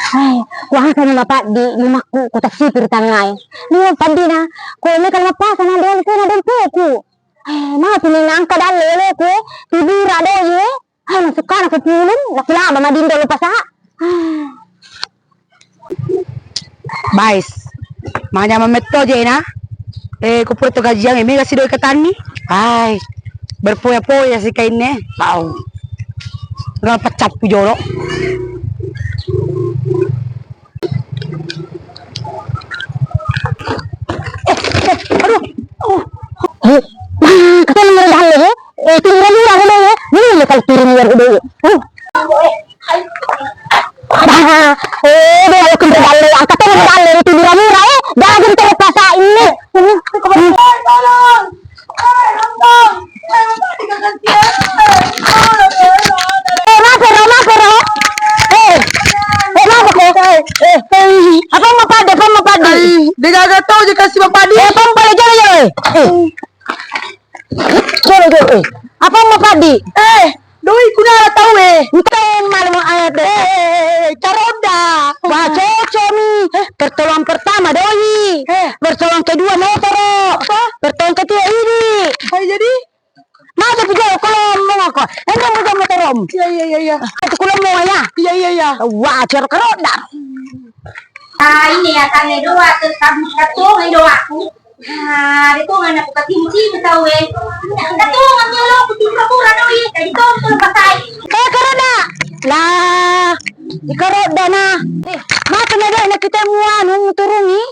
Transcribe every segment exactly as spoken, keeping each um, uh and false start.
Hai, kuasa na mapaddi limakku, ku tassipi ri tangngae. Liwe paddina, ko meka mappasa na doli sena dompeku. Eh, matu ni nangka dalle oloku, eh, tibura doi, eh. Hai, masukana ku pulung, nakulaba madinda lo pasa. Ah. Bais. Manyameng metto je na. Eh, ko pura to gajiang, eh, mega sidoi katanni. Hai. Berfoya-foya si kainne. Pau. Gal paccappu jolo. Eh, eh, aduh. Oh. Eh, nah, katanya mau dalle, eh. Eh, tindira-ndira ko doi, eh. Ini kalau turun ya ko doi. Uh. Ah, eh, doi, aku dalle, angkat tangan dalle, ini tindira-ndira, eh. Daging terpaksa ini. Eh, mape ro, mape ro. Eh, eh, mape ko. Eh, eh, apa mau pada, apa mau pada? Ai, de gaga tau je kasi mapaddi. Eh, apa mau pada, jolo, jolo, eh. Eh. Jolo, jolo, eh. Apa mau paddi? Eh, doi kunala tau, eh. Entah malu mau ayat deh. Eh, eh, eh, eh, caroda. Wah, cocok mi. Eh. Pertolongan pertama doi. Eh. Pertolongan kedua motoro. Apa? Pertolongan ketiga ini. Hai, jadi? Masa pi jolo ko lommong ako. Enang mo jolo motoromu. Iya, iya, iya, iya. Aku ko lommong ya. Iya, iya, iya. Wah, cero karoda. Ah, ini ya, tangga doa, terus kamu satu, ini doaku. Ah, itu mana aku kacimci, tahu, eh. Satu, ngambil lo, aku tiga pura doi, tadi tuh, tuh, pakai. Eh, karoda. Lah, di karoda, nah. Eh, masa na doi, na kita muanu, turungi.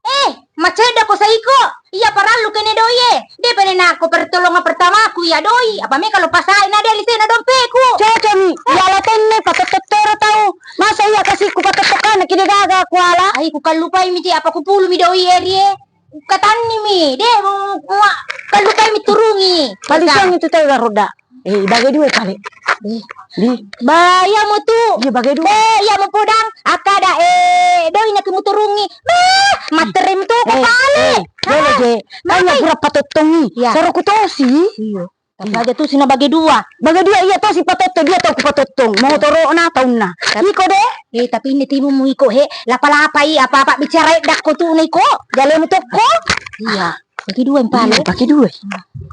Eh, macedda ko saiko. Iya parallu kene doi e. De pene nako pertolongan pertamaku iya doi. Apa me kalau pasai na de lisena dompeku. Cocok mi. Eh. Iya latenne patottottoro tau. Masa iya kasiku patottokanna ki de gaga kuala. Ai ku kallupai mi je apa ku pulu mi doi e rie. Katanni mi. De mu, mua, kallupai mi turungi. Palisuang itu tau garoda. Eh, bage dua kali. Eh, di. Ba, iya mo tu. Iya, bage dua. Be, iya mo podang. Akkada, eh, doi na ki muturungi. Ba, matterem tu ko pale. Eh, jolo je. Tanya pura patottongi. Iya. Saro ku tosi. Iya. Tapi aja tu sina bage dua. Bage dua iya tosi patottong, dia tau ku patottong. Motoro na taunna. Iko de. Eh, tapi ini timu mu iko he. Lapa-lapai apa-apa bicara dakko tu na iko. Jalemu tokko. Iya. Bagi dua yang paling. Iya, bagi dua.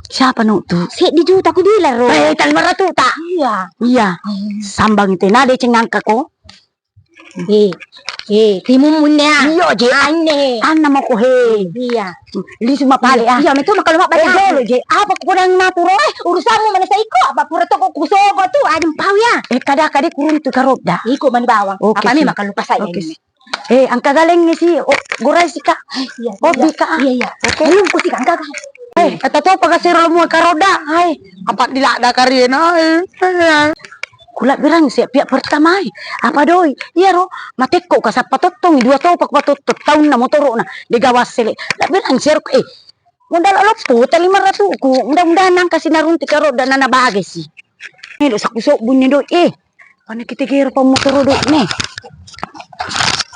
Siapa no tu? Seddi juta ku bilang ro. Eh, tali maratu ta? Iya. Iya. Sambang itu nade cengangka ko. Eh, eh, timun munya. Iya, je. Anne. Anna mau ko he. Iya. Lisu mapale ah. Iya, metu makalo mabba. Eh, jolo je. Apa ko podang maturo? Eh, urusanmu mana saiko? Apa pura toko kusogo tu adem pau ya. Eh, kada kade kuruntu karoda. Iko mani bawang. Oke, apa memang kalau pasai. Oke. Eh, engka galengnge si, oh, gorai si, Kak. Iya, iya. Hobi, Kak. Iya, iya. Oke. Belum ku si, Kak, engka, Kak. Eh, eta topa kasero lo mua karoda. Hai, apa dilada kariena? Eh. Kula bilang si pihak pertama, eh. Apa doi? Iya ro, matekko ka sappa tottong, dua topa ku patottong, taunna motorona, de gawa sele. La bilang si ero, eh, modal loppo, ta lima ratuku. Mudah-mudahan nangka si narunti karoda nana bage si. Melo saku sobbunni doi, eh. Pane kita gero pamotoro doi ne.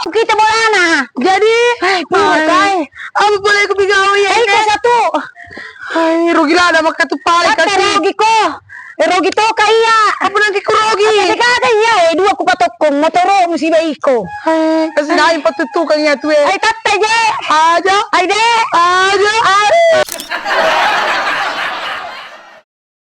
Kita bolana. Jadi, hai, apa boleh ku bigawi ya? Eh, satu. Hai, rugi lada maka tu pale. Apa rugi ko? Eh, rugi to ka iya. Apa nanti ku rugi? Apa de gaga iya, eh, dua ku patokkong motoro musi baiko. Hai, kasi dai patutukang iya tu, eh. Hai, tatta je. Aja. Hai, de. Aja. Aja.